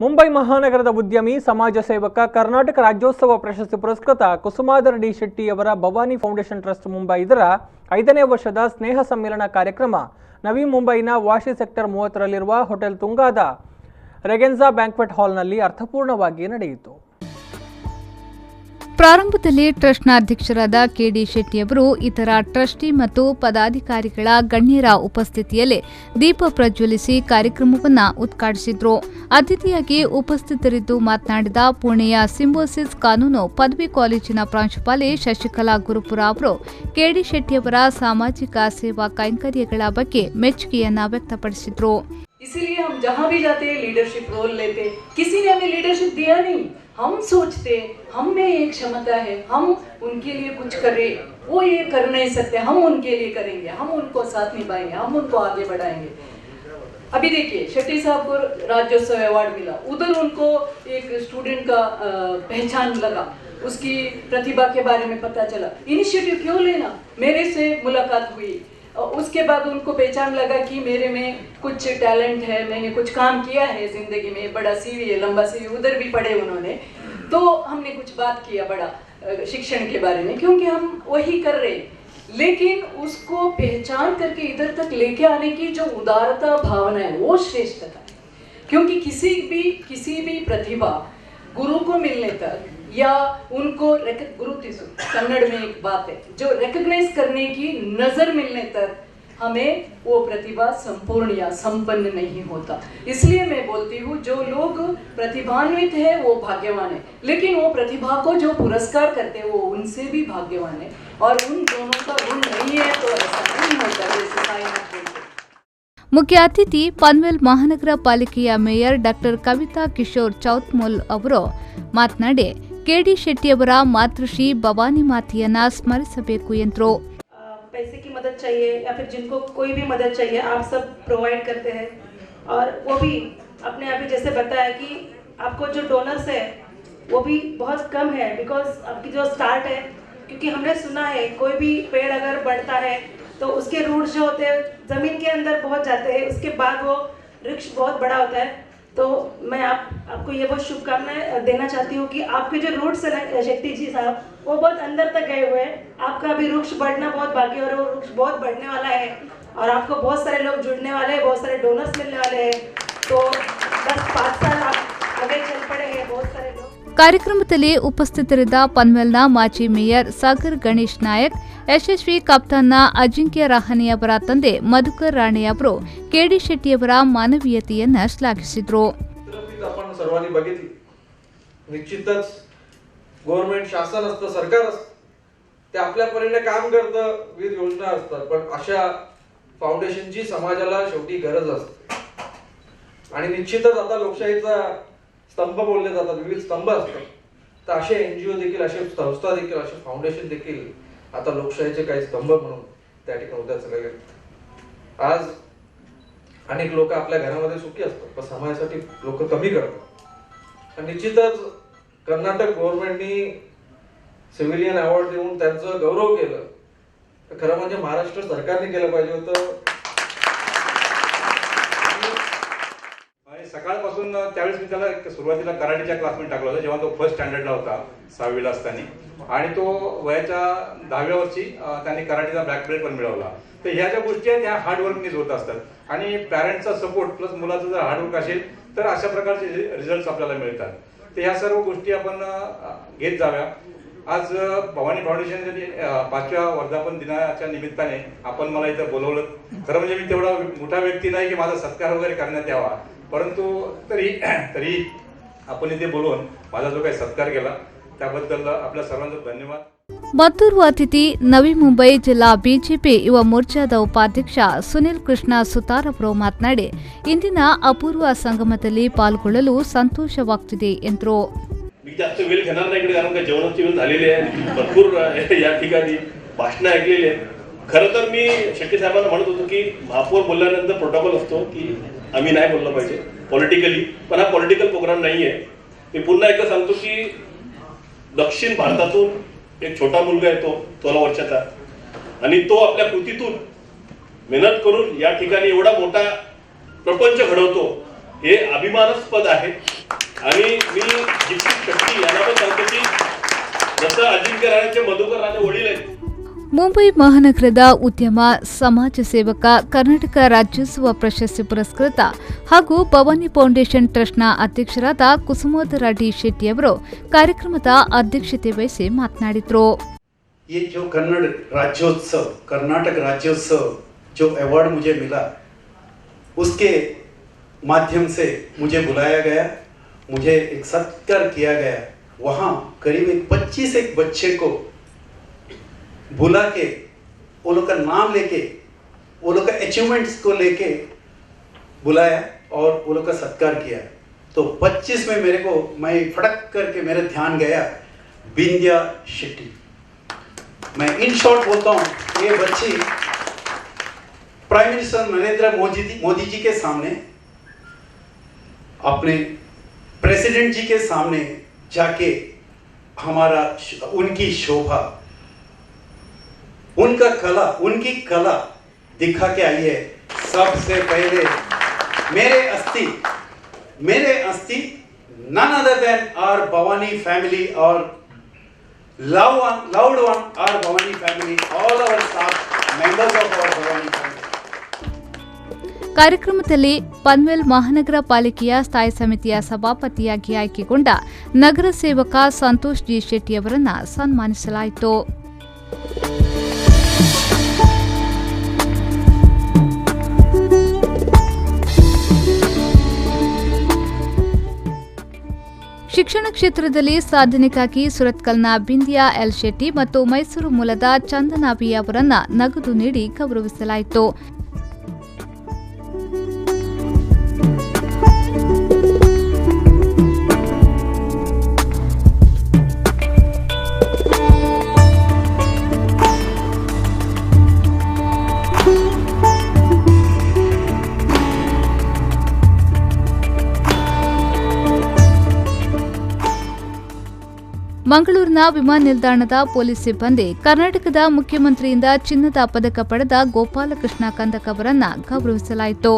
ಮುಂಬೈ ಮಹಾನಗರದ ಉದ್ಯಮಿ, ಸಮಾಜ ಸೇವಕ, ಕರ್ನಾಟಕ ರಾಜ್ಯೋತ್ಸವ ಪ್ರಶಸ್ತಿ ಪುರಸ್ಕೃತ ಕುಸುಮಾಧರ್ ಡಿ ಶೆಟ್ಟಿಯವರ ಭವಾನಿ ಫೌಂಡೇಶನ್ ಟ್ರಸ್ಟ್ ಮುಂಬೈ ಇದರ 5ನೇ ವರ್ಷದ ಸ್ನೇಹ ಸಮ್ಮೇಳನ ಕಾರ್ಯಕ್ರಮ ನವಿ ಮುಂಬೈನ ವಾಶಿ ಸೆಕ್ಟರ್ 30ರಲ್ಲಿರುವ ಹೋಟೆಲ್ ತುಂಗಾದ ರೆಗೆನ್ಸಾ ಬ್ಯಾಂಕ್ವೆಟ್ ಹಾಲ್ನಲ್ಲಿ ಅರ್ಥಪೂರ್ಣವಾಗಿ ನಡೆಯಿತು. ಪ್ರಾರಂಭದಲ್ಲಿ ಟ್ರಸ್ಟ್ನ ಅಧ್ಯಕ್ಷರಾದ ಕೆಡಿ ಶೆಟ್ಟಿಯವರು ಇತರ ಟ್ರಸ್ಟಿ ಮತ್ತು ಪದಾಧಿಕಾರಿಗಳ ಗಣ್ಯರ ಉಪಸ್ಥಿತಿಯಲ್ಲಿ ದೀಪ ಪ್ರಜ್ವಲಿಸಿ ಕಾರ್ಯಕ್ರಮವನ್ನು ಉದ್ಘಾಟಿಸಿದರು. ಅತಿಥಿಯಾಗಿ ಉಪಸ್ಥಿತರಿದ್ದು ಮಾತನಾಡಿದ ಪುಣೆಯ ಸಿಂಬೋಸಿಸ್ ಕಾನೂನು ಪದವಿ ಕಾಲೇಜಿನ ಪ್ರಾಂಶುಪಾಲೆ ಶಶಿಕಲಾ ಗುರುಪುರ ಅವರು ಕೆಡಿ ಶೆಟ್ಟಿಯವರ ಸಾಮಾಜಿಕ ಸೇವಾ ಕೈಂಕರ್ಯಗಳ ಬಗ್ಗೆ ಮೆಚ್ಚುಗೆಯನ್ನ ವ್ಯಕ್ತಪಡಿಸಿದರು. इसीलिए हम जहां भी जाते हैं, लीडरशिप रोल लेते। किसी ने हमें लीडरशिप दिया नहीं। हम सोचते हम में एक क्षमता है, हम उनके लिए कुछ करें। वो ये कर नहीं सकते, हम उनके लिए करेंगे, हम उनको साथ निभाएंगे, हम उनको आगे बढ़ाएंगे। अभी देखिए, शेट्टी साहब को राज्योत्सव अवार्ड मिला। उधर उनको एक स्टूडेंट का पहचान लगा, उसकी प्रतिभा के बारे में पता चला। इनिशिएटिव क्यों लेना? मेरे से मुलाकात हुई, उसके बाद उनको पहचान लगा कि मेरे में कुछ टैलेंट है, मैंने कुछ काम किया है जिंदगी में। बड़ा सीवी है, लंबा सीवी। उधर भी पढ़े उन्होंने, तो हमने कुछ बात किया बड़ा शिक्षण के बारे में, क्योंकि हम वही कर रहे हैं। लेकिन उसको पहचान करके इधर तक लेके आने की जो उदारता भावना है, वो श्रेष्ठता है, क्योंकि किसी भी प्रतिभा गुरु को मिलने तक या उनको ಗುರುತಿಸು, कन्नड़ में एक बात है, जो रिकग्नाइज करने की नजर मिलने तक हमें वो प्रतिभा संपूर्ण या संपन्न नहीं होता। इसलिए मैं बोलती हूँ, जो लोग प्रतिभान्वित है वो भाग्यवान है, लेकिन वो प्रतिभा को जो पुरस्कार करते हैं, वो उनसे भी भाग्यवान है और उन दोनों का ऋण नहीं है तो ऐसा नहीं होता, जैसे साईनाथ बोलते हैं। ಮುಖ್ಯ ಅತಿಥಿ ಪನ್ವೆಲ್ ಮಹಾನಗರ ಪಾಲಿಕೆಯ ಮೇಯರ್ ಡಾಕ್ಟರ್ ಕವಿತಾ ಕಿಶೋರ್ ಚೌತ್ಮೋಲ್ ಅವರು ಮಾತನಾಡಿ, ಕೆಡಿ ಶೆಟ್ಟಿಯವರ ಮಾತೃಶ್ರೀ ಭವಾನಿ ಮಾತೆಯನ್ನ ಸ್ಮರಿಸಬೇಕು ಎಂದರು. पैसे की मदद चाहिए या फिर जिनको कोई भी मदद चाहिए, आप सब प्रोवाइड करते हैं। और वो भी अपने अभी जैसे बताया कि आपको जो डोनर्स है, वो भी बहुत कम है, because आपकी जो स्टार्ट है, क्योंकि हमने सुना है, कोई भी पेड़ अगर बढ़ता है तो उसके रूट्स जो होते हैं, ज़मीन के अंदर बहुत जाते हैं, उसके बाद वो वृक्ष बहुत बड़ा होता है। तो मैं आप आपको ये बहुत शुभकामनाएं देना चाहती हूँ कि आपके जो रूट्स है ना शेट्टी जी साहब, वो बहुत अंदर तक गए हुए हैं। आपका अभी वृक्ष बढ़ना बहुत बाकी है और वो वृक्ष बहुत बढ़ने वाला है और आपको बहुत सारे लोग जुड़ने वाले हैं, बहुत सारे डोनर्स मिलने वाले हैं। तो बस 5 साल आप आगे चल पड़े हैं, बहुत सारे लोग। ಕಾರ್ಯಕ್ರಮದಲ್ಲಿ ಉಪಸ್ಥಿತರಿದ್ದ ಪನ್ವೆಲ್ನ ಮಾಜಿ ಮೇಯರ್ ಸಾಗರ್ ಗಣೇಶ್ ನಾಯಕ್, ಯಶಸ್ವಿ ಕಪ್ತಾನ್ನ ಅಜಿಂಕ್ಯ ರಹಾನೆ ಅವರ ತಂದೆ ಮಧುಕರ್ ರಾಣೆ ಅವರು ಕೆಡಿ ಶೆಟ್ಟಿಯವರ ಮಾನವೀಯತೆಯನ್ನ ಶ್ಲಾಘಿಸಿದರು. चित्रफीत आपण सर्वांनी बघितली. निश्चितच गव्हर्नमेंट, शासन असतं, सरकार असतं, ते आपल्या परीने काम करतं, विविध योजना असतात, पण अशा फाउंडेशनची समाजाला शेवटी गरज असते. आणि निश्चितच आता लोकशाहीचा स्तंभ बोलले जातात, विविध स्तंभ असतात, तर असे एनजीओ देखील, असे संस्था देखील, असे फाउंडेशन देखील आता लोकशाहीचे काही स्तंभ म्हणून त्या ठिकाणी उद्या चालले आहेत. आज अनेक लोक आपल्या घरामध्ये सुखी असतात, पण समाजासाठी लोक कमी करतात. आणि निश्चितच कर्नाटक गव्हर्नमेंटनी सिव्हिलियन अवॉर्ड देऊन त्यांचं गौरव केलं, तर खरं म्हणजे महाराष्ट्र सरकारने केलं पाहिजे होतं. आणि सकाळपासून त्यावेळेस मी त्याला एक सुरुवातीला कराटेच्या क्लासमध्ये टाकलं होतं, जेव्हा तो फर्स्ट स्टँडर्डला होता, सहावीला असताना. आणि तो वयाच्या 10व्या वर्षी त्याने कराटेचा ब्लॅक बेल्ट पण मिळवला. तर ह्या ज्या गोष्टी आहेत, ह्या हार्डवर्कनीच होत असतात आणि पॅरेंट्सचा सपोर्ट प्लस मुलाचं जर हार्डवर्क असेल तर अशा प्रकारचे रिझल्ट्स आपल्याला मिळतात. तर ह्या सर्व गोष्टी आपण घेत जाव्या. आज भवानी फाउंडेशनच्या पाचव्या वर्धापन दिनाच्या निमित्ताने आपण मला इथं बोलवलं. खरं म्हणजे मी तेवढा मोठा व्यक्ती नाही की माझा सत्कार वगैरे करण्यात यावा, परंतु तरी तरी आपण इथे बोलवून माझा जो काही सत्कार केला, त्याबद्दल आपल्या सर्वांचा धन्यवाद. ಮತ್ತೋರ್ವ ಅತಿಥಿ ನವಿ ಮುಂಬೈ ಜಿಲ್ಲಾ ಬಿಜೆಪಿ ಯುವ ಮೋರ್ಚಾದ ಉಪಾಧ್ಯಕ್ಷ ಸುನಿಲ್ ಕೃಷ್ಣ ಸುತಾರ್ ಅವರು ಮಾತನಾಡಿ, ಇಂದಿನ ಅಪೂರ್ವ ಸಂಗಮದಲ್ಲಿ ಪಾಲ್ಗೊಳ್ಳಲು ಸಂತೋಷವಾಗ್ತಿದೆ ಎಂದರು. मी जास्त वेळ घेणार नाही इकडे, कारण का जेवणाची वेळ झालेली आहे आणि भरपूर या ठिकाणी भाषणं ऐकलेली आहेत. खरं तर मी शेट्टी साहेबांना म्हणत होतो की महापौर बोलल्यानंतर प्रोटोकॉल असतो की आम्ही नाही बोललं पाहिजे पॉलिटिकली, पण हा पॉलिटिकल प्रोग्राम नाही आहे. मी पुन्हा एकदा सांगतो की दक्षिण भारतातून एक छोटा मुलगा येतो 16 वर्षाचा आणि तो आपल्या कृतीतून मेहनत करून या ठिकाणी एवढा मोठा प्रपंच घडवतो. हे अभिमानास्पद आहे. आणि मी दीक्षित शेट्टी यांना पण सांगतो की जसं अजिंक्य राहण्याचे मधुकर राणे वडील आहेत. ಮುಂಬೈ ಮಹಾನಗರದ ಉದ್ಯಮ, ಸಮಾಜ ಸೇವಕ, ಕರ್ನಾಟಕ ರಾಜ್ಯೋತ್ಸವ ಪ್ರಶಸ್ತಿ ಪುರಸ್ಕೃತ ಹಾಗೂ ಭವಾನಿ ಫೌಂಡೇಶನ್ ಟ್ರಸ್ಟ್ನ ಅಧ್ಯಕ್ಷರಾದ ಕುಸುಮಾಧರ ಡಿ ಶೆಟ್ಟಿಯವರು ಕಾರ್ಯಕ್ರಮದ ಅಧ್ಯಕ್ಷತೆ ವಹಿಸಿ ಮಾತನಾಡಿದರು. ये जो कन्नड़ राज्योत्सव, कर्नाटक राज्योत्सव जो अवार्ड मुझे मिला, उसके माध्यम से मुझे बुलाया गया, मुझे एक सत्कार किया गया. वहाँ करीब एक 25 एक बच्चे को बुला के, वो लोग का नाम लेके, वो लोग का अचीवमेंट्स को लेके बुलाया और वो लोग का सत्कार किया. तो 25 में मेरे को, मैं फटक करके मेरा ध्यान गया बिंदिया शेट्टी. मैं इन शॉर्ट बोलता हूँ, ये बच्ची प्राइम मिनिस्टर नरेंद्र मोदी मोदी जी के सामने, अपने प्रेसिडेंट जी के सामने जाके हमारा, उनकी शोभा, उनका कला, उनकी कला दिखा के आई है. सबसे पहले मेरे अस्थि none other than our Bhavani family और loved one, our Bhavani family, all our staff, members of our Bhavani family. ಕಾರ್ಯಕ್ರಮದಲ್ಲಿ ಪನ್ವೆಲ್ ಮಹಾನಗರ ಪಾಲಿಕೆಯ ಸ್ಥಾಯಿ ಸಮಿತಿಯ ಸಭಾಪತಿಯಾಗಿ ಆಯ್ಕೆಗೊಂಡ ನಗರ ಸೇವಕ ಸಂತೋಷ್ ಜಿ ಶೆಟ್ಟಿಯವರನ್ನ ಸನ್ಮಾನಿಸಲಾಯಿತು. ಶಿಕ್ಷಣ ಕ್ಷೇತ್ರದಲ್ಲಿ ಸಾಧನೆಗಾಗಿ ಸುರತ್ಕಲ್ನ ಬಿಂದಿಯಾ ಎಲ್ ಶೆಟ್ಟಿ ಮತ್ತು ಮೈಸೂರು ಮೂಲದ ಚಂದನಾ ವಿ ಅವರನ್ನ ನಗದು ನೀಡಿ ಗೌರವಿಸಲಾಯಿತು. ಮಂಗಳೂರಿನ ವಿಮಾನ ನಿಲ್ದಾಣದ ಪೊಲೀಸ್ ಸಿಬ್ಬಂದಿ ಕರ್ನಾಟಕದ ಮುಖ್ಯಮಂತ್ರಿಯಿಂದ ಚಿನ್ನದ ಪದಕ ಪಡೆದ ಗೋಪಾಲಕೃಷ್ಣ ಕಂದಕ್ ಅವರನ್ನ ಗೌರವಿಸಲಾಯಿತು.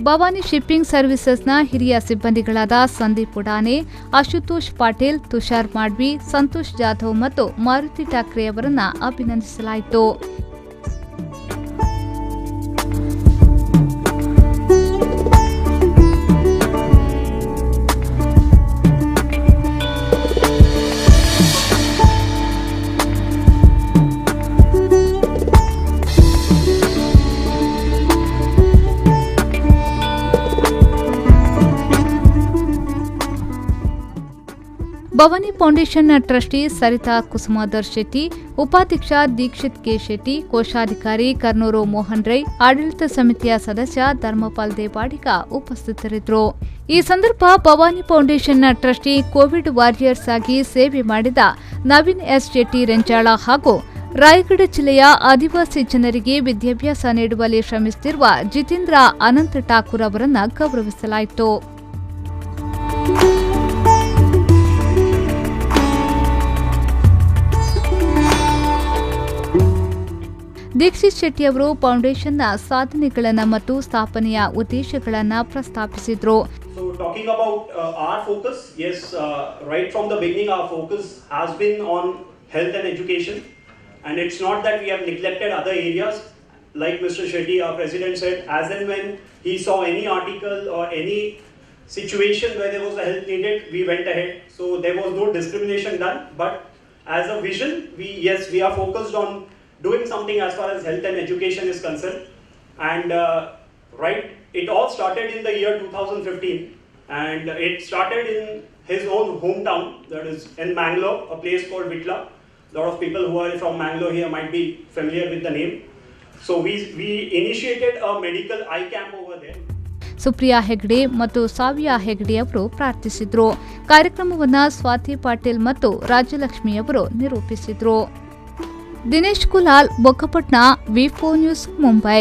ಭವಾನಿ ಶಿಪ್ಪಿಂಗ್ ಸರ್ವಿಸಸ್ನ ಹಿರಿಯ ಸಿಬ್ಬಂದಿಗಳಾದ ಸಂದೀಪ್ ಉಡಾನೆ, ಅಶುತೋಷ್ ಪಾಟೀಲ್, ತುಷಾರ್ ಮಾಡ್ವಿ, ಸಂತೋಷ್ ಜಾಧವ್ ಮತ್ತು ಮಾರುತಿ ಠಾಕ್ರೆ ಅವರನ್ನ ಅಭಿನಂದಿಸಲಾಯಿತು. ಭವಾನಿ ಫೌಂಡೇಶನ್ನ ಟ್ರಸ್ಟಿ ಸರಿತಾ ಕುಸುಮಾಧರ್ ಶೆಟ್ಟಿ, ಉಪಾಧ್ಯಕ್ಷ ದೀಕ್ಷಿತ್ ಕೆ ಶೆಟ್ಟಿ, ಕೋಶಾಧಿಕಾರಿ ಕರ್ನೂರು ಮೋಹನ್ ರೈ, ಆಡಳಿತ ಸಮಿತಿಯ ಸದಸ್ಯ ಧರ್ಮಪಾಲ್ ದೇವಾಡಿಗ ಉಪಸ್ಥಿತರಿದ್ದರು. ಈ ಸಂದರ್ಭ ಭವಾನಿ ಫೌಂಡೇಶನ್ನ trustee Covid warriors ಆಗಿ ಸೇವೆ ಮಾಡಿದ ನವೀನ್ ಎಸ್ ಶೆಟ್ಟಿ ರೆಂಜಾಳ ಹಾಗೂ ರಾಯಗಢ ಜಿಲ್ಲೆಯ ಆದಿವಾಸಿ ಜನರಿಗೆ ವಿದ್ಯಾಭ್ಯಾಸ ನೀಡುವಲ್ಲಿ ಶ್ರಮಿಸುತ್ತಿರುವ ಜಿತೇಂದ್ರ ಅನಂತ್ ಠಾಕೂರ್ ಅವರನ್ನು ಗೌರವಿಸಲಾಯಿತು. ದೀಕ್ಷಿತ್ ಶೆಟ್ಟಿ ಅವರು ಫೌಂಡೇಶನ್ನ ಸಾಧನೆಗಳನ್ನು ಮತ್ತು ಸ್ಥಾಪನೆಯ ಉದ್ದೇಶಗಳನ್ನು ಪ್ರಸ್ತಾಪಿಸಿದರು. So talking about our focus, yes, right from the beginning our focus has been on health and education, and it's not that we have neglected other areas. Like Mr. Shetty, our president, said, as and when he saw any article or any situation where there was a help needed, we went ahead. So there was no discrimination done, but as a vision, we are focused on doing something as far as health and education is concerned. And it all started in the year 2015, and it started in his own hometown, that is in Mangalore, a place called Vitla. A lot of people who are from Mangalore here might be familiar with the name. So we initiated a medical eye camp over there. Supriya Hegde ಮತ್ತು ಸಾವಿಯಾ ಹೆಗ್ಡೆ ಅವರು ಪ್ರಾರ್ಥಿಸಿದ್ರು. ಕಾರ್ಯಕ್ರಮವನ್ನು ಸ್ವಾತಿ ಪಾಟೀಲ್ ಮತ್ತು ರಾಜಲಕ್ಷ್ಮಿ ಅವರು ನಿರೂಪಿಸಿದ್ರು. Dinesh Kulal, Bokkapatna, V4 news, Mumbai.